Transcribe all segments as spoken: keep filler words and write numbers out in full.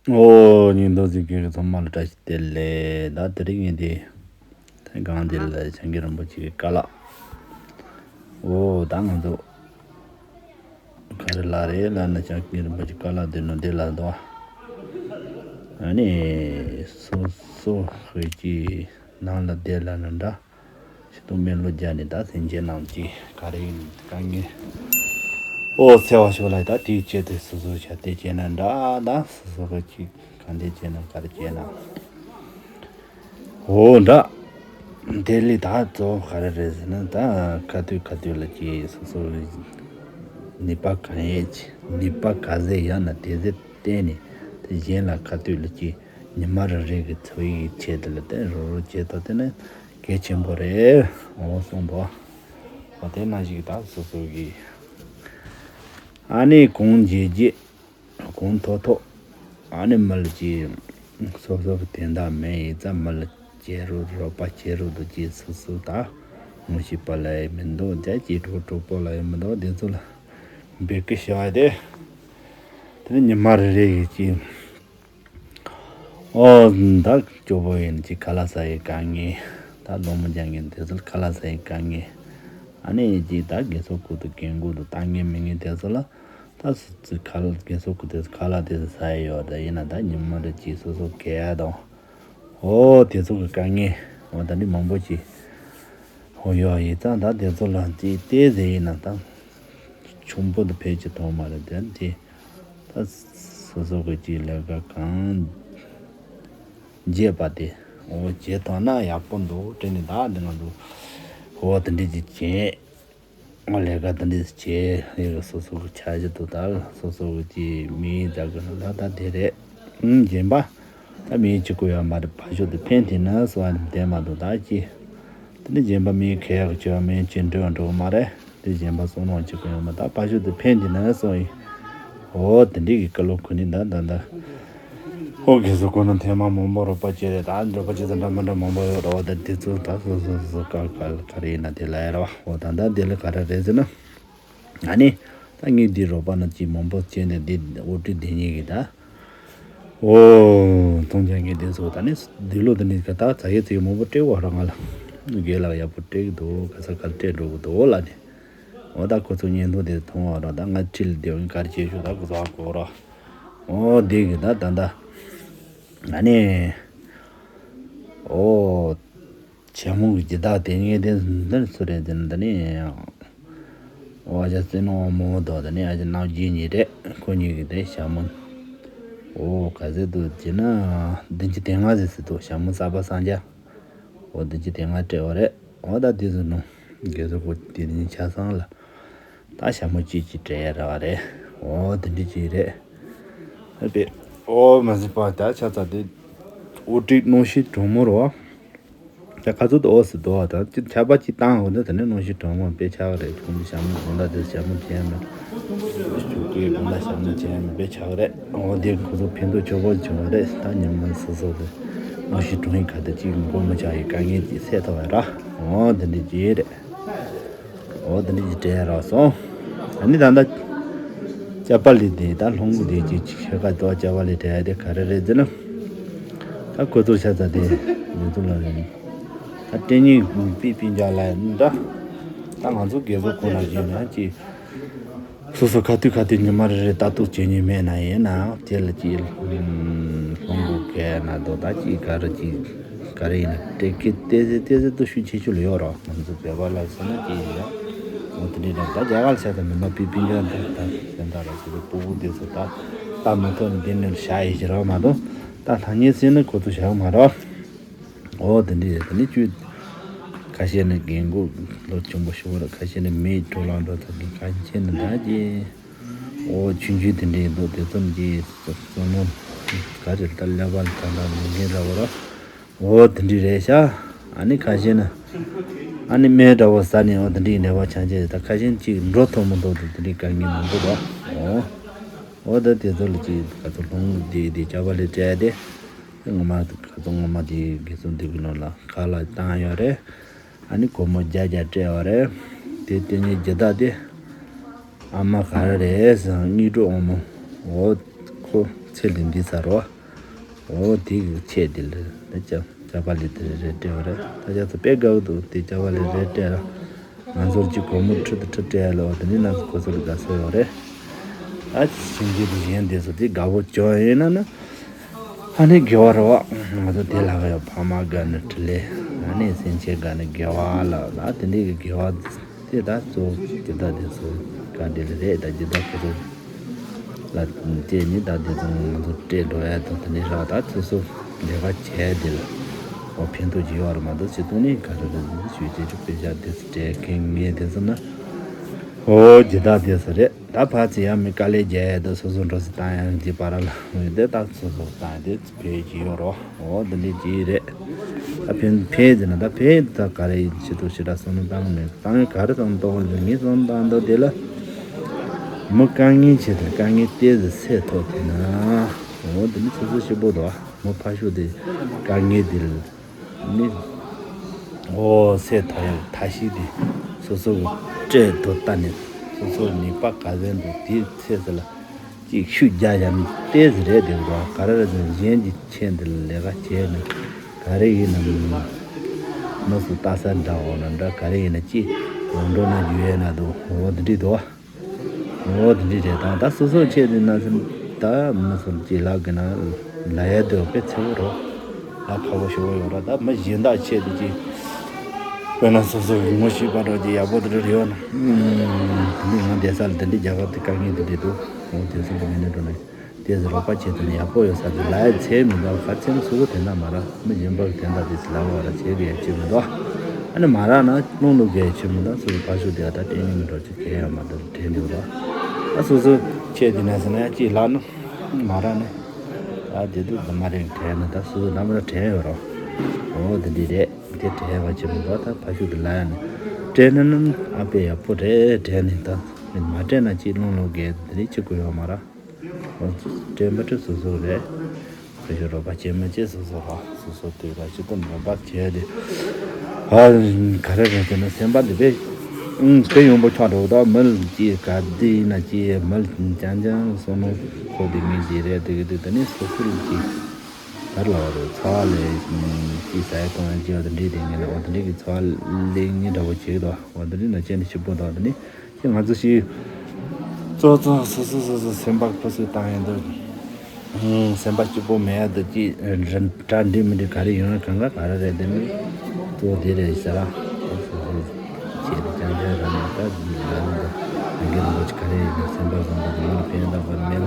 ཨོ་ཉིན་དོ་ཟིག་གི་ཚང་མ་ལ་བཀྲ་ཤིས་བདེ་ལེགས། ད་དེ་རིང་ངས་དེ་ཐེངས་གང་དེ་ལ་སངས་རྒྱས་རིན་པོ་ཆེ་གི་བཀའ་སློབ། ཨོ་ད་ང་ཚོ་ག་རེ་ལ་རེད་ལ་ན་སངས་རྒྱས་རིན་པོ་ཆེ་བཀའ་སློབ་དེ་ནོ་དེ་ལ་དོ། ཨ་ནི་སོ་སོ་ཧོས་ཀྱི་ནང་ལ་བསྡད་ལ་ན་འདྲ། ཤི་ཏུ་མེ་ལོ་རྒྱ་ནི་ད་སེམས་ཅན་རྣམས་ཀྱི་ག་རེ་ཡིན་དཀའ་ངལ་ཨོ་འཚེ་བ་ཤོར་ལ་ད་དེའི་ཆེད་དུ་སོ་སོ་བྱ་དེ་བྱས་ན་འདྲ། ད་སོ་སོ་གི་ཅིག་གང་དེ་བྱས་ན་ག་རེ་བྱས་ན་ཨོ་འདྲ། དེ་ལས་ད་གཙོ་བོ་ག་རེ་རེད་ཟེར་ན་ད་ཁ་ཐུག་ཁ་ཐུག་ལ་ཅིག་སོ་སོ་ནུས་པ་གང་ཡས་ནུས་པ་ག་ཟེ་ཡང་ན་དེ་ཟེ་བརྟེན་ནས་དེ་གཞན་ལ་ཁ་ཐུག་ལ་ཅིག་ཉི་མ་རེ་རེ་གི་འཚོ་བའི་ཆེད་དུ་ལ་བརྟེན་རོགས་རོགས་བྱེད་ཐུབ་དེ་ནི་གལ་ཆེན་པོ་རེད། འོ་གསུངས་འདུག་འོ་དེ་ནང་བཞིན་ད་སོ་སོ་གི་ཨ་ནི་གང་བྱེད་རྗེས་གང་ཐོབ་ཐོབ་ཨ་ནི་མི་ལ་ཅིག་སོ་སོ་གི་དོན་དག་མེད་ཡིན་ཙང་མི་ལ་བྱེད་རོགས་རོགས་པ་བྱེད་རོགས་དུ་ཅིག་སོ་སོ་ད་ངོ་ཤེས་པ་ལ་ཡང་མི་འདུག་རྒྱ་ཅིག་གྲོགས་གྲོགས་པོ་ལ་ཡང་མི་འདུག་དེ་ཚོ་ལ་འབོད་སྐུལ་ཞུ་བ་དེ་དེ་ནི་ཉི་མ་རེ་རེ་གི་ཅིག་ཨོ་ད་སྐྱོ་པོ་ཡིན་ཅིག་ཁ་ལག་ཟ་ཡི་དཀའ་ངལ། ད་སློང་མོ་རྒྱག་མཁན་དེ་ཚོ་ལ་ཁ་ལག་ཟ་ཡི་དཀའ་ངལ། ཨ་ནི་ཅིག་ད་རྒན་གསོ་ཁུལ་དུ་རྒན་གོག་དུ་ལྟ་མཁན་མི་ངན་དེ་ཚོ་ལ་ད་སུ་ཚོད་ཁ་ལག་རྒན་གསོ་ཁུལ་དེ་ཚོ་ཁ་ལག་དེ་ཚོ་ཟ་ཡི་ཡོད་ད་ཡིན་ན་ད་ཉི་མ་རེ་ཅིག་སོ་སོ་གས་ཡ་དང་ཨོ་དེ་ཚོ་གི་དཀའ་ངལ་འོ་ད་འདི་མང་པོ་ཅིག་ཧོ་ཡོད་ཡིན་ཙང་ད་དེ་ཚོ་ལ་ཅིག་བལྟས་ཟེར་ཡིན་ན་ད། ཆུང་པོ་དེ་ཕལ་ཆེར་མཐོང་མ་རེད་དེ་དེ་ད་སོ་སོ་གི་ཅིག་ལས་ཀ་གང་བྱེད་པ་དེ་འོ་བྱེད་ཐུབ་ན་ཡག་པོ་འདུག་དྲན་ནས་ད་འདི་ང་ཚོ་འོ་དེ་འདྲས་ཅིག་བྱེད་འོ་ལས་ཀ་དེ་འདྲས་བྱེད་ཡོད་སོ་སོ་གི་འཆར་གཞི་དུ་ད་སོ་སོ་གི་ཅིག་མིའི་ཛ་གི་ད་ད་དེ་རེད་ཨང་སྦྱིན་པ། ད་མིའི་ཅི་གོ་ཡོད་མ་རེད་ཕ་ཤོ་དེ་ཕན་དེ་ན་སོ་ཨ་ནི་བདེ་མ་འདུག་ད་ཅི། དེ་ནི་སྦྱིན་པ་མིའི་ཁེ་ཡག་ཆེ་བ་མིའི་ཅི་འགྲོ་འགྲོ་མ་རེད། དེ་སྦྱིན་པ་སོ་ནོ་ཅི་གོ་ཡོད་མ་ད་ཕ་ཤོ་དེ་ཕན་དེ་ན་སོ་ཡིན། ཨོ་དེ་འདྲི་གི་ཀ་ལོ་ཁུ་ནི་ད་ད་ད། ཨོ་གེ་སོ་ཁོ་ན་ཐེངས་མ་མང་པོ་རོགས་པ་བྱེད་རེད་ད་འགྲོ་པ་ཅི་ད་འདྲ་མ་འདྲ་མང་པོ་ཡོད་རོགས་ད་དེ་ཚོ་ད་སོ་སོ་སོ་ཀ་ཀ་ལ་ག་རེ་ཡིན་ན་དེ་ལ་ཡ་ར་བ་ཨོ་ད་ད་དེ་ལ་ག་རེ་རེད་ཟེར་ན། ཨ་ནི། ད་ངས་འདི་རོགས་པ་ན་ཅིག་མང་པོ་བྱས་ནས་འདི་འོ་དྲི་འདི་ཉིད་ཀྱི་ད། ཨོ། མཐོང་རྒྱ་ངས་འདི་ཚོ་ད་ནི་འདི་ལོ་འདི་ནི་ད་ཚ་ཡི་ཚིག་མང་པོ་སྤྲད་བ་ར་ང་ལ། དགེ་ལགས་ཡག་པོ་སྤྲད་ཀྱི་འདུག་ག་ས་ག་ལ་སྤྲད་འགྲོ་གི་འདུག་ལ་ནི། འོ་ད་ཁོ་ཚོ་བརྙན་ཐུང་དེ་མཐོང་བ་ར་ད་ང་ཁྲིད་ལ་བསྡད་ཡོང་གར་བྱེད་ཤོག་ད་ཁོ་ཚོ་ཧ་གོ་ར། ཨོ་འདི་གི་ད་ད་ད། ཨ་ནི། ཨོ། ཞྭ་མོ་གི་རྒྱུ་དག་དེ་ངས་དེ་འདིར་ཚུར་རེད་དེ་འདི་ནི། ཨོ་ཨ་ཅག་བཙན་ནོ་མོ་དོ་དེ་ནི་ཨ་ཅག་རྣམ་རྒྱལ་གཉིས་རེད་ཁོ་གཉིས་ཀྱི་དེ་ཞྭ་མོ། ཨོ་ག་ཟེར་འདུག་ཅེ་ན། བདུན་ཅུ་དོན་ལྔ་ཟེར་སྲིད་འདུག་ཞྭ་མོ་གསར་པ་གསང་རྒྱ། ཨོ་བདུན་ཅུ་དོན་ལྔ་སྤྲད་པ་རེད་ཨོ་ད་དེ་ཚོ་ནོ། དགེ་ཚོ་ཁོ་དེ་ནི་ཆ་ཚང་ལ། ད་ཞྭ་མོ་གཅིག་གཅིག་སྤྲད་ཡ་རག་རེད། ཨོ་དེ་འདྲ་གཅིག་རེད། ཨ་པེ། ཨོ་མ་ཟི་པ་ད་ཆ་ཚ་དེ། ཨོ་ཀྲིག་གནོན་ཤུགས་གྲང་མོ་རོ། ད་ཁ་ཚུ་དུ་ཨོ་སི་དོ་བ་ད་ཅི་ཆ་པ་ཅི་བཏང་འོ་ན་དེ་ནས་གནོན་ཤུགས་གྲང་མོ་དཔེ་ཆགས་རེད་ཁྱོད་ཀྱི་ཞྭ་མོ་དགོང་དག་དེ་ཞྭ་མོ་བྱས་མེད། ཤུགས་ཀྱི་དགོང་དག་ཞྭ་མོ་བྱས་མེད་དཔེ་ཆགས་རེད་ཨོ་དེ་ཁོ་ཚོ་ཕན་ཐོགས་ཆོག་པོ་བྱུང་བ་རེད་ད་ཉི་མ་སོ་སོ་དེ། གནོན་ཤུགས་གྲང་ཡིན་ཁ་དེ་གཅིག་མགོ་མི་ཆགས་ཡི་དཀའ་ངལ་གཅིག་སེལ་ཐུབ་པ་ར་ཨོ་དེ་འདྲ་གཅིག་རེད། འོ་དེ་འདྲ་ཅིག་སྤྲད་རག་སོང་། ཨ་ནི་ད་ལྟ་ཅ་པ་ལི་དེ་ད་ལྷུང་པོ་དེ་ཅིག་ཤ་ཁ་ཏོ་ཅ་པ་ལི་སྤྲད་ཡ་དེ་ག་རེ་རེད་ཟེར་ན། ད་ཁོ་ཚོར་ཤ་ཚ་དེ་མི་ཚོ་ལ་རེད། ད་སྤྲད་ཉིན་པི་པི་འཇག་ལ་འདྲ། ད་ང་ཚོ་རྒས་གསོ་ཁོ་ན་བཞིན་ན་ཅིག་སོ་སོ་ཁ་ཐུག་ཁ་ཐུག་ཉི་མ་རེ་རེ་ལྟ་རྟོག་བྱེད་ཉིན་མེད་ན་ཡིན་ནའང་དེ་ལ་ཅིག་ལྷུང་པོ་གས་ན་དོ་ད་ཅིག་ག་རེ་ཅིག་ག་རེ་ཡིན་ན་སྤྲད་ཀི་ཏེ་ཟེ་ཏེ་ཟེ་ཏུ་ཤུ་ཆེ་ཆུ་ལ་ཡོད་རོགས། ང་ཚོ་བོད་པ་ལ་ཟེར་ན་ཅི་ཡིན་ཡང་། འོ་དེ་འདྲའི་ནང་ད་རྒྱ་གར་ཆ་ད་མི་མ་པི་པི་འཇོན་ད་ད་ཟེར་ད་ར་ཟེར་བའི་སྤུ་གུ་དེ་ཚོ་ད་ད་མི་ཐོག་ནས་འདི་ནས་བཞག་ཡི་ཞིག་རོགས་མ་གཏོགས་ད་ཐ་སྙད་ཟེར་ན་ཁོ་ཚོ་བཞག་མ་རོགས། འོ་དེ་འདྲའི་དེ་ནི་ཅུ་ཁ་ཤས་ནི་རྒན་གོག་ལོ་ཆུང་པོ་ཞུ་བ་ར་ཁ་ཤས་ནི་མིའི་འགྲོ་ལམ་འགྲོ་ཐབས་ཀྱི་ཁ་ཤས་ནི་ད་ཀྱི་འོ་ཆུང་ཆུང་དེ་འདྲའི་འདུག་དེ་ཚོ་ནི་ཀྱི་བསམ་བློ་ག་རེ་ལྟར་ཀླད་པ་ལ་ད་ལྟ་མི་འགན་ར་བ་ར། འོ་དེ་འདྲ་རེད་ཤག་ཨ་ནི་ཁ་ཤས་ན། ཨ་ནི་སྨན་འདྲ་བོ་ཟ་ནས་འོ་དེ་འདྲའི་ནད་པ་ཆང་ཆེ་ད་ཁ་ཤས་ཅིག་འགྲོ་ཐུབ་མི་འདུག་དེ་དེ་འདྲའི་དཀའ་ངལ་མང་པོ་འདུག་འོ། འོ་ད་དེ་ཚོ་ལ་ཅིག་ག་ཚོད་ལྷུང་དེ་དེ་ཅ་པ་ལི་སྤྲད་དེ། ངོ་མ་ག་ཚོད་ངོ་མ་དེ་དགེ་ཚོ་འདི་གི་ནང་ལ་ཁ་ལག་བཏང་ཡོད་རེད། ཨ་ནི་སྒོར་མོ་བརྒྱ་བརྒྱ་སྤྲད་ཡོད་རེད། དེ་དེ་ནས་རྒྱུ་དག་དེ། ཨ་མ་ག་རེ་རེད་ཟེར་ན་སྙིགས་དྲུག་འོ་མོ། འོ། ཁོ། ཚེ་ལས་འདི་ཚར་རོ། འོ་དེ་གི་ཆེད་དེ་ལ་ནི་ཅག་ཅག་པ་ལས་དེ་རེ་སྤྲད་པ་རེད། ད་ཅག་ཚོ་དཔེ་དགའ་གི་འདུག་དེ་ཅག་པ་ལས་རེ་སྤྲད་ལ། ང་ཚོར་གཅིག་སྒོར་མོ་ཁྲི་དང་ཁྲི་སྤྲད་ལ། འོ་དེ་ནི་ན་ཁོ་ཚོ་ལ་དགའ་ཚོར་ཡོད་རེད། ཨ་ཕྱིན་རྗེས་དེ་གཞན་དེ་ཚོ་དེ་དགའ་པོ་བྱུང་ཡིན་ན་ན། ཨ་ནི་དགེ་བ་རེད་བ། ང་ཚོ་དེ་ལ་ག་ཡོད་ཕ་མ་དགའ་ནི་འཕྲིན་ལས། ཨ་ནི་སེམས་ཅན་དགའ་ནི་དགེ་བ་ལ་ད་དེ་འདྲའི་གི་དགེ་བ། དེ་ད་གཙོ་བོ་སྒྱུ་རྩལ་དེ་ཚོ་ག་འདྲ་རེད། ད་སྒྱུ་རྩལ་ཁོ་ཚོ་ལ་བལྟས་ནས་ད་དེ་ཚོ་ང་ཚོ་སྤྲད་འགྲོ་ཡ་དང་དེ་ནས་རག་ད་ཚོ་སོ་ལས་ཀ་བྱས་དེ་ལ་འོ་ཕན་ཐོགས་ཅིག་ཡོད་རེད་མ་གཏོགས་ཅི་ཐོག་ནས་ག་རེ་རེད་ཞུས་བྱས་ཅིག་དཔེ་ཆ་དེ་ཚོ་སྤྲད་མཁན་ངས་དེ་ཚོ་ན་འོ་སྒྱུ་རྩལ་དེ་ཚོ་རེད། ད་ཕར་ཚུར་ཡང་མི་དཀའ་ལས་རྒྱག་ཡ་དང་སོ་སོ་འགྲོ་སི་བཏང་ཡ་གི་བར་ལ་འོ་དེ་ད་ཚོ་སོ་བཏང་ཡ་དེ་ཕལ་གྱི་ཡོད་རོ། འོ་འདི་འདྲའི་ཅིག་རེད། ད་ཕན་ཕན་ཟེར་ན་ད་ཕན་ད་ག་རེ་ཡིན་ཆེད་དུ་ཞེ་དྲག་བསམ་བློ་བཏང་མེད། བཏང་ག་རེ་བསམ་བློ་གཏོང་བ་ཟེར་ངས་བསམ་བློ་བཏང་འདུག་དེ་ལ་མི་དཀའ་ངལ་ཆེ་དེ་དཀའ་ངལ་ཏོག་ཙམ་སེལ་ཐུབ་ཐུབ་ན། འོ་འདི་ནི་ཆུ་ཚོད་ཕྱི་པོ་དོ། མི་ཕ་ཤུག་དེ་དཀའ་ངལ་དེ་ལ་ནི་འོ་སེལ་ཐུབ་ཡག་ཐབས་ཤེས་དེ་སོ་སོ་གི་སྤྲད་དོ་ལྟ་ནས་སོ་སོ་ནུས་པ་ག་ཚད་འདུག་དེའི་ཚད་ལ། ཅིག་ཤུགས་རྒྱག་ཡ་ནི་ཏོག་ཙམ་རེད་དེ་འདྲ་ག་རེ་རེད་ཟེར་ན་གཞན་གྱི་ཆེད་འདི་ལ་ལས་ཀ་བྱས་ནས་ག་རེ་ཡིན་ནམ་མི་སུ་ལྟ་ས་འདྲ་འོ་ན་འདྲ་ག་རེ་ཡིན་ན་ཅིག་ཡོང་འགྲོ་ན་རྒྱུ་ཡས་ན་འདུག་འོ་འདི་འདྲི་འདུག་འོ་འདི་འདྲི་རེད། ད་ད་སོ་སོ་ཆེད་དུ་ན་ཟིན་ད་མི་སུ་ཅིག་ལབ་གི་ན་ལ་ཡ་དེ་དཔེ་ཚེ་བོ་རོ་ལ་ཁག་པོ་ཞུ་བོ་ཡོད་ར། ད་མི་གཞན་དག་ཆེད་དུ་ཅིག་དཔེར་ན་སོ་སོ་གི་ངོ་ཤེས་པ་འདྲ་ཅིག་ཡག་པོ་དེ་འདྲ་རེད་ཡོད་ན་འདི་ང་བསྡད་ས་ལ་འདི་འདྲི་རྒྱ་གར་དེ་དཀའ་ངལ་འདི་འདྲི་འདུག་འོ་དེ་ཚོ་འདི་མི་ནི་འགྲོ་ནས། དེ་ཚོ་རོགས་པ་བྱེད་ཐུབ་ན་ཡག་པོ་ཡོད་ས་དེ་ལ་ཡ་ཚེ་མི་འདུག་ཁ་ཚེ་མི་སུ་གོ་དེ་འདྲ་མ་ར་མི་གཞན་པ་གི་དེ་འདྲ་དེ་ཚོ་ལ་བ་ར་བྱེད་དགོས་ཡ་ཆེ་མི་འདུག་ཨ་ནི་མ་ར་ན་རླུང་ལུག་གེ་ཆེ་མི་འདུག་སུ་ཕ་ཤུ་དེ་ཨ་ད་དེ་ནི་མི་འགྲོ་ཆེ་གེ་ཡ་མ་འདུག་དྲན་འདུག་ར། ཨ་སོ་སོ་ཆེ་དེ་ནས་ཟེར་ན་ཡ་ཅི་ལ་ནི་མ་ར་ནི་ཨ་དེ་དུ་དུ་མ་རེད་དྲན་ན་ད་སུ་ལ་མ་ར་དྲན་ཡོད་རོ། འོ་དེ་འདི་རེད་དེ་དྲན་བ་ཆེ་མི་འདུག་ད་ཕ་ཤུ་དེ་ལ་ཡ་ནི་དྲན་ན་ནི་ཨ་དཔེ་ཡག་པོ་རེད་དྲན་ནི་ད་མ་དྲན་ན་ཅི་རླུང་ལུག་གེ་དེ་རེད་ཅི་གོ་ཡོད་མ་ར། དྲན་པ་དྲན་སོ་སོ་རེད། ཁྱོད་ཤོད་རོགས་པ་བྱེད་མི་བྱེད་སོ་སོ་ར་སོ་སོ་དུས་ལ་ཅི་ཏུ་མ་བབ་བྱས་ཏེ། ཨ་ག་རེ་རེད་ཟེར་ན་སེམས་པ་འདི་བས་ཨང་དེ་ཡོང་པོ་ཆགས་འགྲོ་ད་མི་ལ་ཅི་ག་འདི་ཡིན་ན་ཅི་མི་ལ་ཅང་ཅང་སོ་ནོ་ཁོ་འདི་ངས་ཅི་རེད་དེ་གི་དུས་ད་ནི་སོ་སོ་ལ་ཅི་གར་ལ་བ་རུ་ཚ་བ་ལས་ཅི་ཟ་ཡ་གཏོང་ཡ་ཅི་བ་དེ་འདྲི་དེ་ངས་ན་འོ་དེ་འདྲི་གི་ཚ་བ་ལས་ངས་འདྲ་བོ་བྱེད་ཀྱི་འདུག་འོ་དེ་འདྲི་ན་ཅན་དེ་ཞིབ་པོ་འདུག་དེ་ནི། ཁྱེད་ང་ཚོ་ཞིག་གཙོ་གཙོ་སོ་སོ་སོ་སོ་སེམས་པ་ཕུ་སུ་བཏང་ཡོད་འདུག་ཨང་སེམས་པ་སྐྱིད་པོ་མེད་ཡ་འདུག་ཅི་རིན་གྲ་འགྲིག་མི་འགྲིག་ག་རེ་ཡོང་ཡ་གང་ག་ག་རེ་རེད་འདི་ནི་གཙོ་བོ་དེ་རེད་ཟེར་ལ་སོ་སོ་སོ་ཆེད་དུ་ཅང་ཅང་ར་ནི་ད་ལ་ནི་འདུག་རང་གི་རིན་པོ་ཆེ་ག་རེ་ཡིན་ན་སེམས་པ་བཟང་པོ་དེ་མི་ལ་ཕན་ཡ་ད་བར་མེད་ལ་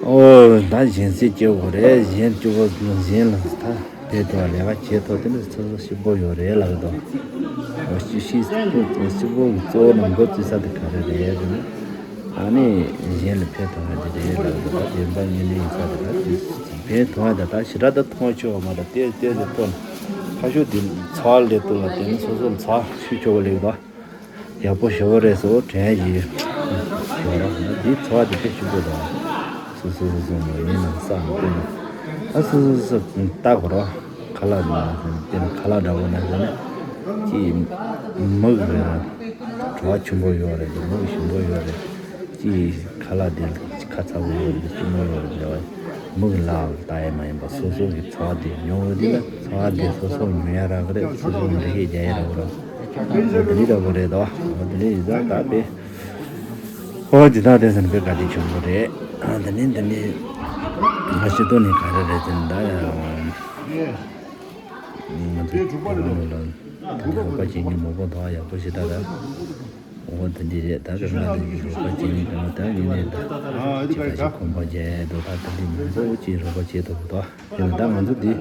ཨོ་ད་གཞན་སེམས་སྐྱིད་པོ་རེད། གཞན་སྐྱིད་པོ་གཞན་ལ་ད། དེ་དང་ལས་ཀ་བྱེད་ཐུབ་དེ་ནི་སོ་སོ་སྐྱིད་པོ་ཡོད་རེད་ལབ་དོ། འོ་ཤི་ཤི་སྐྱིད་པོ་གི་གཙོ་བོ་ནང་འགོ་བཙུགས་ས་དེ་ག་རེ་རེད་དེ་ནི། ཨ་ནི་གཞན་ལ་ཕན་ཐོགས་ཡ་དེ་རེད་ལབ་དོ། ད་བདེན་པ་ངན་ལེན་ཡིན་ས་དེ་ད་དེ་ཕན་ཐོགས་ཡ་ད་ད་ཞེ་དྲག་ད་མཐོང་ཆོག་མ་རེད། དེ་དེ་ལ་ཐོན་ཁ་ཤོ་དེ་ཚ་ལས་དུ་ལ་དེ་ནི་སོ་སོ་ཚ་ཤུ་ཆོག་ལེགས་དོ། ཡག་པོ་ཞེ་པོ་རེད་སོ་དྲན་ཡིན། ཞོ་ར་འདི་ཚོ་བ་དེ་དཔེ་ཆུང་པོ་དང་། སོ་སོ་སོ་སོ་མ་ཡིན་ན་ས་མི་དེ་ནི། ཨ་སོ་སོ་སོ་ལྟ་གོ་ར། ཁ་ལག་ནི་དེ་ནི་ཁ་ལག་འདྲ་བོ་ན་ཟེར་ན། ཅི་མིག་རེད། བྲོ་བ་ཆེན་པོ་ཡོད་རེད། མིག་ཞིམ་པོ་ཡོད་རེད། ཅི་ཁ་ལག་དེ་ཁ་ཚ་བོ་ཡོད་རེད། ཆུང་མོ་ཡོད་རེད་ཟེར་བ། མིག་ལ་ལྟ་ཡ་མ་ཡིན་པ་སོ་སོ་གི་ཚོ་བ་དེ་མྱོང་ཡོད་དེ་ལ་ཚོ་བ་དེ་སོ་སོ་མྱོང་ཡ་རག་གི་རེད། སོ་སོ་འདི་ཤེས་རྒྱ་ཡ་རག་གི་རེད། འོ་དེ་འདྲའི་འདྲ་པོ་རེད་དོ། འོ་དེ་འདྲའི་ཡིན་ཙང་ད་དཔེ། ཨོ་འདི་དག་དེ་ཚོ་ནི་དཔེ་དགའ་སྡིག་ཆེན་པོ་རེད། ཨ་འདི་ནི་འདི་ནི་ང་ཤི་ཏོ་ནི་ག་རེ་རེད་ཟེར་ན་ད་ཡང་ང་ཚོ་དེ་ལ་འདི་འདྲ་རོགས་པ་བྱེད་མཁན་མང་པོ་འདུག་ཡག་པོ་ཞེ་དྲག་རེད། ཨོ་འདི་འདི་རེད། ད་རེས་ང་འདི་འདི་རོགས་པ་བྱེད་མཁན་གང་ད་ཡིན་ནས་ད་ཅི་ག་ཞིག་ཁོམ་པ་བྱས་འདུག་ད་འདི་འདི་མང་པོ་ཅིག་རོགས་པ་བྱེད་ཐུབ་འདུག་དེ་ནི་ད་ང་ཚོ་འདི་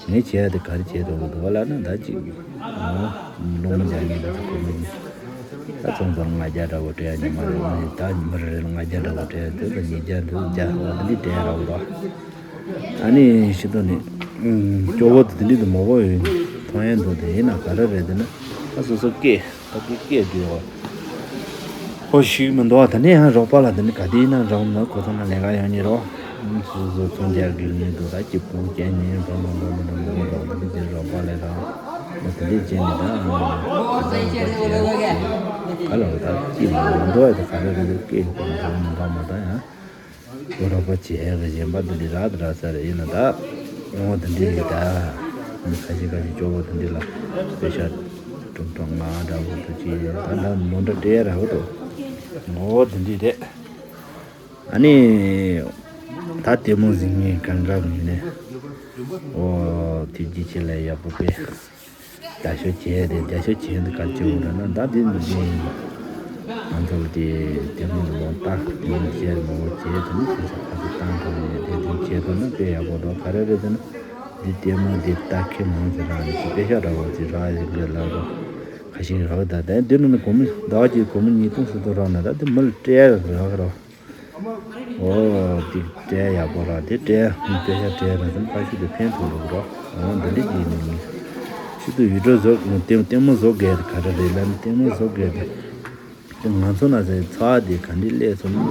ངས་བྱས་ཏེ་ག་རེ་བྱས་ཐུབ་འདུག་ལབ་ན་ད་ཅིག་ཨོ་སློང་མོ་རྒྱག་མཁན་ད་ཚོ་ཁོམ་པ་ཡིན། ད་ཚོང་པར་ལྔ་བརྒྱ་འདྲ་བོ་སྤྲད་ཡ་ཉི་མ་རེ་ད་མི་རེ་རེ་ལ་ལྔ་བརྒྱ་འདྲ་བོ་སྤྲད་ཡ་དེ་ལ་ཉིས་བརྒྱ་འདུག་བརྒྱ་འོ་འདི་འདྲ་སྤྲད་ཡ་ར་བོ་ར། ཨ་ནི་ཤི་ཏོ་ནི་སྐྱོ་བོ་དེ་འདྲི་དུ་མོ་བོ་ཡོད་མཐོང་ཡ་འདུག་དེ་ཡིན་ན་ག་རེ་རེད་དེ་ན་ད་སོ་སོ་སྐད་ད་དེ་སྐད་དུ་ཡོད། ཧོ་ཤིག་མི་འདུག་ད་ནི་ཡང་རོགས་པ་ལ་དེ་ནི་ག་དེ་ཡིན་ན་རོགས་ན་ཁོ་ཚོ་ན་ལས་ཀ་ཡོང་ཉེ་རོགས། སོ་སོ་ཚོང་རྒྱག་གི་ངེས་འདུག་ད་སྐྱིད་པོ་སྐྱེ་ཉེ་འགྲོ་མི་འགྲོ་མི་འགྲོ་མི་འགྲོ་འགྲོ་འདི་འདི་རོགས་པ་ལས་ར། ད་དེ་འདྲས་བྱས་ནས་ད་ཨ་ནི་ད་ད་རོགས་པ་བྱས་ཡ་ཟེར། ག་ལ་རོགས་ད་སྐྱིད་མ་འདུག་ད་ག་རེ་རེད་སྐད་ཡོད་པ་འདྲ་མི་འདུག་མ་ད་ཡང་། ཁོ་རོགས་པ་བྱེད་ཡག་གཞན་པ་འདི་འདྲ་རག་རག་ས་རེད། ཡིན་ན་ད་ངོ་འདི་འདྲའི་ད་མི་ཁ་ཤས་ཁ་ཤས་སྐྱོ་བོ་འདི་འདྲ་ལ་པེ་ཤ་གྲུབ་གྲོགས་ང་འདྲ་བོ་དུ་ཅི་ད་ད་མོ་འདྲ་སྤྲད་རག་གི་འདུག་ངོ་འདི་འདྲའི་རེད། ཨ་ནི་ད་ལྟད་མོ་གཟིགས་མཁན་གང་ག་ངོས་ནས་ཨོ་ཐུགས་རྗེ་ཆེ་ལ་ཡག་པོ་དཔེ། རྒྱ་ཤོད་བྱས་ཏེ་རྒྱ་ཤོད་བྱས་འདི་ག་ཅི་འོ་ར་ན་ད་འདི་འདི་ང་ཚོ་ལ་དེ་དེ་མོ་ལོ་ད་དེ་མོ་བྱས་མོ་བྱས་དེ་ནི་ཁ་ས་ཁ་ས་བཏང་ཐོག་ནས་དེ་དེ་བྱས་ཐོག་ན་དཔེ་ཡག་པོ་འདུག་ག་རེ་རེད་ཟེར་ན་འདི་ལྟད་མོ་འདི་ལྟ་མཁན་མང་ཟེར་རང་ནི་དཔེ་ཤ་འདྲ་བོ་ཅིག་རག་ཡོད་འདྲ་ལབ་རོགས་ཁ་ཤས་རག་ད་དེ་འདི་ནི་གོ་མི་ཟླ་བ་གཅིག་གོ་མི་ཉིས་སྟོང་སུ་དུ་རག་ན་ད་དེ་མི་ལ་སྤྲད་རག་རོགས། ཨོ། འདི་སྤྲད་ཡག་པོ་ར་དེ་སྤྲད་མི་སྤྲད་ཤ་སྤྲད་ར་ཟིན་ཕ་ཤུ་དེ་ཕན་ཐོགས་འགྲོ་གི་རོགས། ཨོ་འདི་འདྲ་གྱིས་ནི་ཤུ་དུ་ཡུལ་གྲུ་བཟོ་ལྟད་ལྟད་མོ་བཟོ་དགོས་དེ་ག་རེ་རེད་ལ་ནི་ལྟད་མོ་བཟོ་དགོས་དེ། དེ་ང་ཚོ་ན་ཟེར་ཚ་བ་དེ་ག་འདྲི་སླེབས་སོང་ན་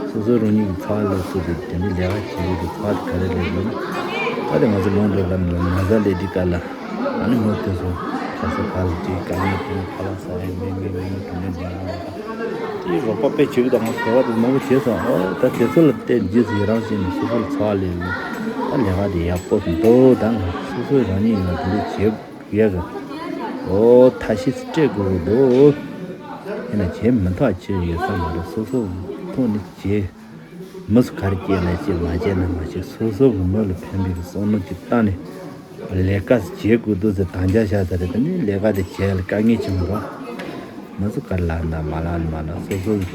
སོ་སོ་རང་ཉིད་ཀྱི་ཚ་བ་སླེབས་ཚུལ་དེ་དེ་འདྲི་ལས་ཀ་བྱེད་ཡུལ་གྱི་ཚ་བ་དེ་ག་རེ་རེད་ལ་ནི། ད་དེ་ང་ཚོ་ལུང་འགྲོ་ག་ནི་ན་ཟ་ལས་འདི་ག་ལ་ཨ་ནི་མོ་དེ་ཚོ་ག་ས་ག་ལ་ཅིག་ག་ནི་དེ་ཁ་ལག་ཟ་ཡ་མི་མི་མི་མི་དེ་འདྲི་འདྲི་ཡ། དེའི་རོགས་པ་དཔེ་བྱེད་ཀྱི་དང་གོ་བ་དེ་མང་པོ་བྱས་སོང་། ཨོ་ད་དེ་ཚོ་ལ་བལྟས་རྗེས་སུ་ཡི་རང་བྱས་ནས་སོ་སོར་ཚོགས་ལས་ལས་ད་ལས་ཀ་དེ་ཡག་པོ་འདུག་ད་ང་སོ་སོ་རང་ཉིད་ཡིན་ན་དེ་འདྲ་བྱེད་ཡག་གི་ཨོ་ཐ་ཤི་སྤྲད་དགོས་ཀྱི་འདུག་ཡིན་ན་བྱེད་མི་ཐག་ཆོད་ཡོད་ས་མ་རེད། སོ་སོ་ཐོག་ནས་བྱེད། མི་སུ་ག་རེ་སྐྱེས་ན་སྐྱེས་མ་སྐྱེས་ན་མ་སྐྱེས་སོ་སོ་གི་མི་ལ་ཕན་པའི་བསམ་བློ་ཅིག་བཏང་ནས་ལས་ཀ་བྱེད་དགོས་འདུག་ཟེར་དང་རྒྱ་བཞག་ས་རེད། དེ་ནི་ལས་ཀ་དེ་བྱེད་ཡ་ལ་དཀའ་ངལ་ཆེན་པོ་རེད། མི་སུ་ག་རེ་ལབ་ན་མ་ལབ་ན་མ་ལབ་སོ་སོ་གི་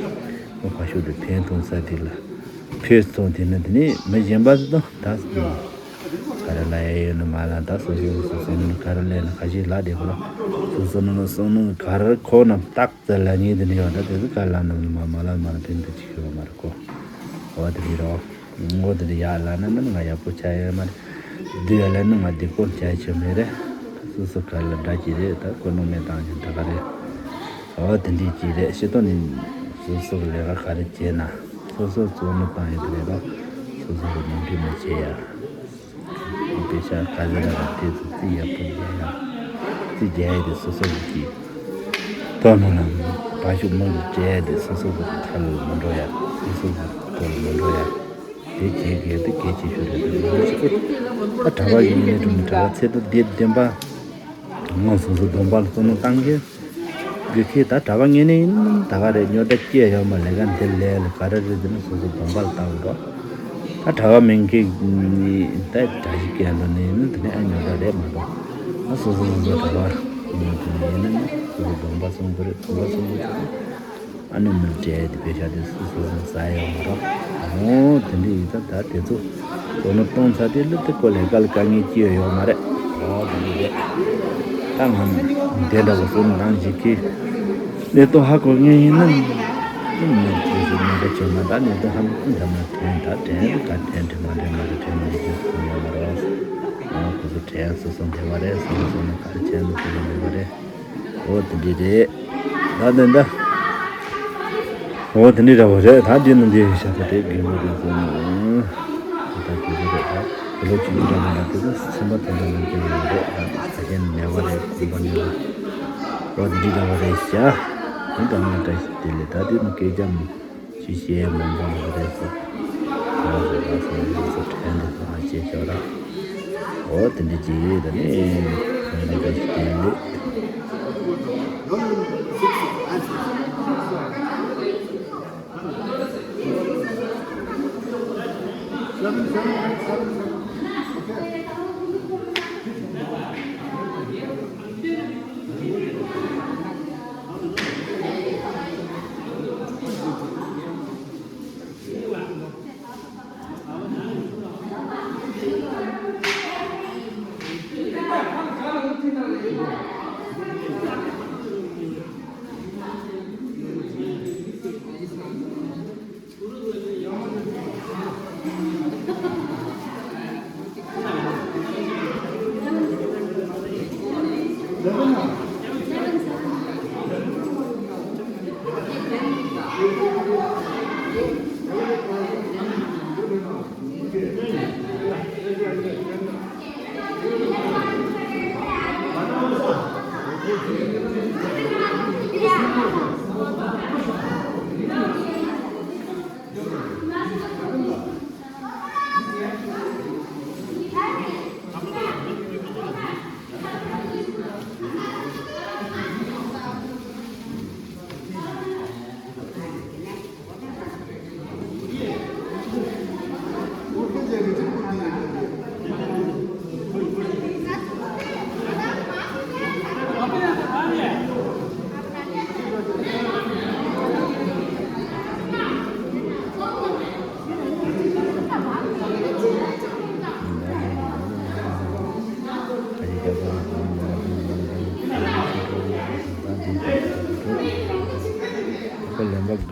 མི་ཁ་ཤོ་དེ་ཕན་ཐོགས་ས་དེ་ལ་ཕེབས་སོང་། དེ་ནི་དེ་ནི་མི་གཞན་པ་ཟེར་དང་ད་ག་རེ་ལབ་ཡ་ཡོད་ན་མ་ལབ་ད་སོ་སོ་གི་སོ་སོ་ནི་ག་རེ་ལས་ན་ཁ་ཤས་ལབ་བསྡད་ཁོ་ལ་སོ་སོ་ནི་སོ་ནི་ག་རེ་ཁོ་ན་བཏགས། ཙ་ལ་ཉིད་དེ་འདྲ་ཡོད་ད་དེ་ཚོ་ག་ལ་ནམ་མ་མ་ལ་མ་ལ་ཕན་ཐོགས་ཅིག་ཡོད་མ་རེད་ཀོ། འོ་དེ་འདྲ་རོ། འོ་དེ་འདྲ་ཡག་ལ་ན་ནི་ང་ཡག་པོ་ཆགས་ཡོད་མ་རེད། སྡུག་ཡ་ལ་ནི་ང་སྡུག་པོ་ཆགས་ཆོད་མེད་རེད། སོ་སོ་ག་ལ་འདྲ་ཅིག་རེད། ད་ཁོ་ནོ་མེད་བཏང་ཅིང་ད་ག་རེད། འོ་དེ་འདྲ་ཅིག་རེད། ཤི་ཏོ་ནི་སོ་སོ་གི་ལས་ཀ་ག་རེ་བྱས་ན་སོ་སོ་གཙོ་གནད་བཏང་ཡོད་དེ་རེད་རོ། སོ་སོ་གི་ནོར་འཁྲུལ་མི་བྱེད་ཡ། དཔེ་ཆ་ག་ཟེར་ན་དེ་ཚོ་རྩིས་ཡག་པོ་རྒྱག་ཡ། རྩིས་རྒྱག་ཡ་དེ་སོ་སོ་གི་ཀྱི། ཐོག་མ་ན་བ་ཤུགས་མང་དུ་སྤྲད་ཡ་དེ་སོ་སོ་གི་ཁ་ལ་མི་འགྲོ་ཡ། སོ་སོ་གི་ཐོག་ལ་མི་འགྲོ་ཡ། དེ་བྱེད་དགོས་དེ་གལ་ཆེ་ཤོས་རེད། དེ་མི་འགྲོ་ཞིག་ཨ་གྲྭ་པ་ཡིན་ནའི་འགྲོ་མི་གྲྭ་པ་ཚེ་ཐར་དེ་བདེན་པ། ང་སོ་སོ་སྡོམ་པ་ལ་བསམ་བློ་བཏང་གི། དགེ་ཁེ་ད་གྲྭ་པ་ངེས་ནས་ཡིན་ན་ད་ག་རེ་ཉོ་ད་སྐྱེས་ཡོད་མ་ལས་ཀ་འདི་ལས་ལ་ག་རེ་རེད་ཟེར་ན་སོ་སོ་སྡོམ་པ་ལ་བཏང་འགྲོ། ད་གྲྭ་པ་མིན་གི་ནི་ད་གྲྭ་ཞིག་སྐྱེས་འགྲོ་ནས་ཡིན་ན་དེ་ནས་ཨ་ཉོ་ད་རེད་མ་གཏོགས་ཨ་སོ་སོ་སོ་སོ་གྲྭ་པ་ཉོ་དུ་ཡིན་ན་ནི་སོ་སོ་སྡོམ་པ་སྲུང་དགོས་རེད། སྡོམ་པ་སྲུང་དགོས་རེད། ཨ་ནི་མི་སྤྲད་དེ་པེ་ཤ་དེ་སོ་སོ་སོ་ཟ་ཡོད་མ་རེད། འོ་དེ་འདྲ་ཡིན་ཙང་ད་དེ་ཚོ་བསམ་བློ་གཏོང་ཚར་དེ་ལ་དེ་ཀོ་ལས་ཀ་ལ་དཀའ་ངལ་སྐྱེ་ཡོད་མ་རེད། འོ་དེ་འདྲ་རེད། ད་ང་དེ་འདྲ་བ་སོ་ནང་ཞིག་གིས་གནས་སྟངས་ཧ་གོ་མཁན་ཡིན་ན་མི་དེ་ཚོ་མི་འདྲ་ཆེ་མ་ད་གནས་སྟངས་ཧ་མ་གོ་འདྲ་མ་དྲན་ད་དྲན་ག་དྲན་དྲན་མ་དྲན་མ་དྲན་དྲན་མ་དྲན་ཡོད་མ་རེད། འོ་དེ་ཚོ་དྲན་སོ་སོ་འདྲ་བ་རེད། སོ་སོ་ནང་ག་རེ་བྱས་ན་སོ་སོ་འདྲ་བ་རེད། འོ་དེ་འདྲ་རེད། ད་དེ་འདྲ། འོ་དེ་འདྲ་འདྲ་བོ་རེད། ད་འདི་ནི་འདི་ཡི་ཤ་ཚ་དེ་རྒན་པོ་དེ་ཚོ་ནི། ད་དེ་ཚོ་རེད། ད་དེ་ལོ་གཅིག་གི་འདྲ་མ་འདྲ་དེ་ཚོ་ཚན་པ་དེ་འདྲ་ནང་གི་ཡོད་རེད། ད་ད་གཞན་ནད་པ་རེད། གོམ་པ་ནད་པ། འོ་དེ་འདྲ་འདྲ་བོ་རེད་ཤག་ཡིན་ད་ང་བཀྲ་ཤིས་བདེ་ལེགས། ད་དེ་ནི་སྐད་ཆ་མི་ཅི་བཤད་མང་པོ་མ་རེད་ཟེར། ང་ཚོ་ད་སོང་ཡོད་ཟེར་དྲན་དེ་ང་བཤད་ཤོག་ར། འོ་དེ་འདྲ་ཅིག་ད་ནི་ང་ཚོ་བཀྲ་ཤིས་བདེ་ལེགས།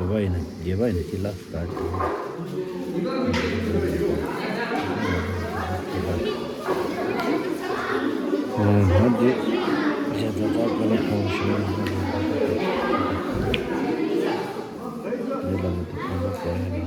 བརྒྱད་པ་ཡིན་ན་བརྒྱད་པ་ཡིན་ན་ཅི་ལབ་ད་ཅི། ཨོ་ང་འདི་རྒྱ་ཚ་ཚ་ཀོ་ལ་ཁོང་ཞུ་ན་འདི་ལ་མི་དེ་ཁོང་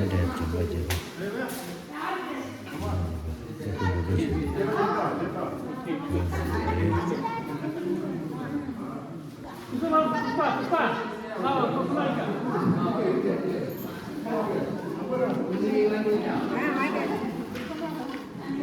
ལ་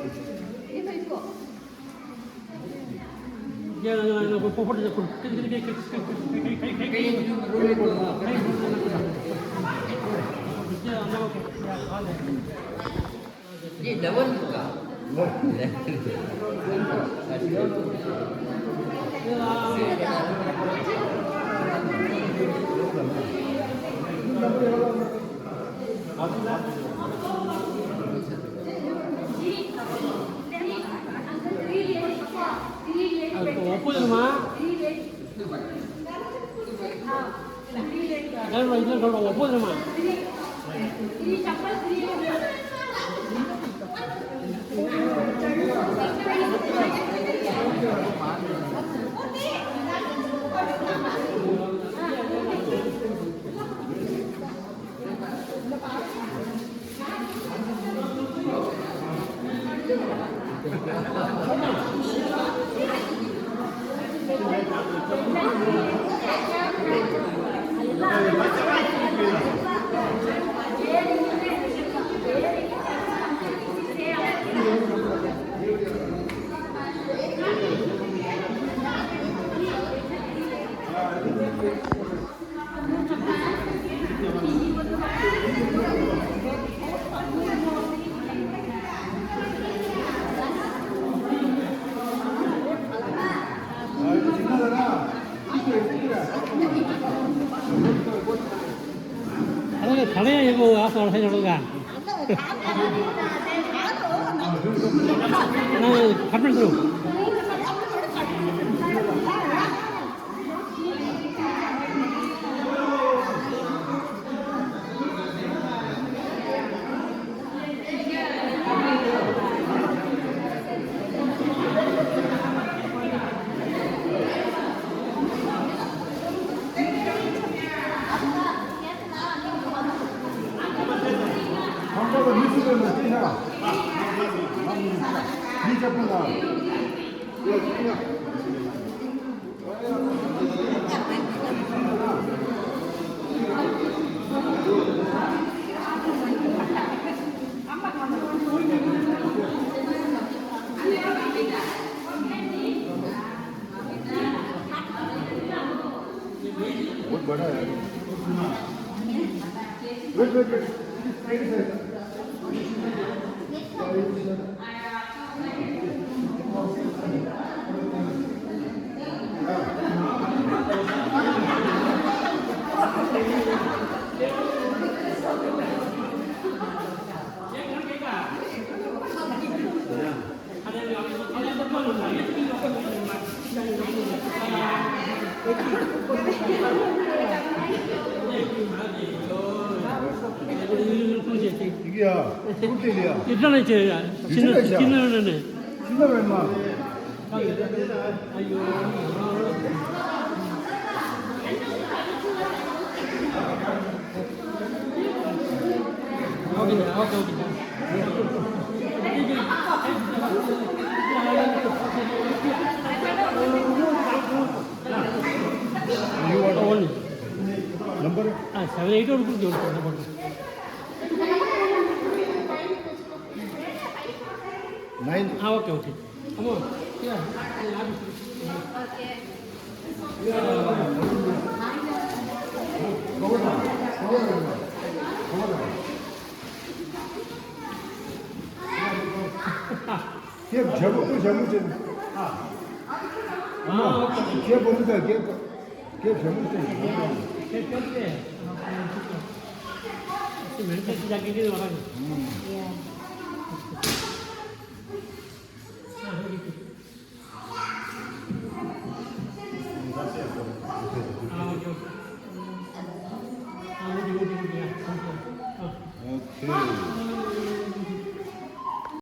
ཀོ་ཡ་ནི་ཨ་ནི་མེད་འདི་ལ། बहुत बड़ा है। Wait, wait, wait. You are only number ah, seven eight or number nine. Ah, okay, okay. Come on. Yeah. ཁྱེད་བྱ་མོ་ཁོ་བྱ་མོ་ཅན། ཨ། ཁྱེད་བུ་མོ་དང་ཁྱེད་ཁྱེད་བྱ་མོ་ཅན། ཁྱེད་ཁྱེད་ཁྱེད། སི་མེན་ཏི་ཅི་ཅག་གི་ཡོད་ར། ཨ། ཨོ་ཁེ།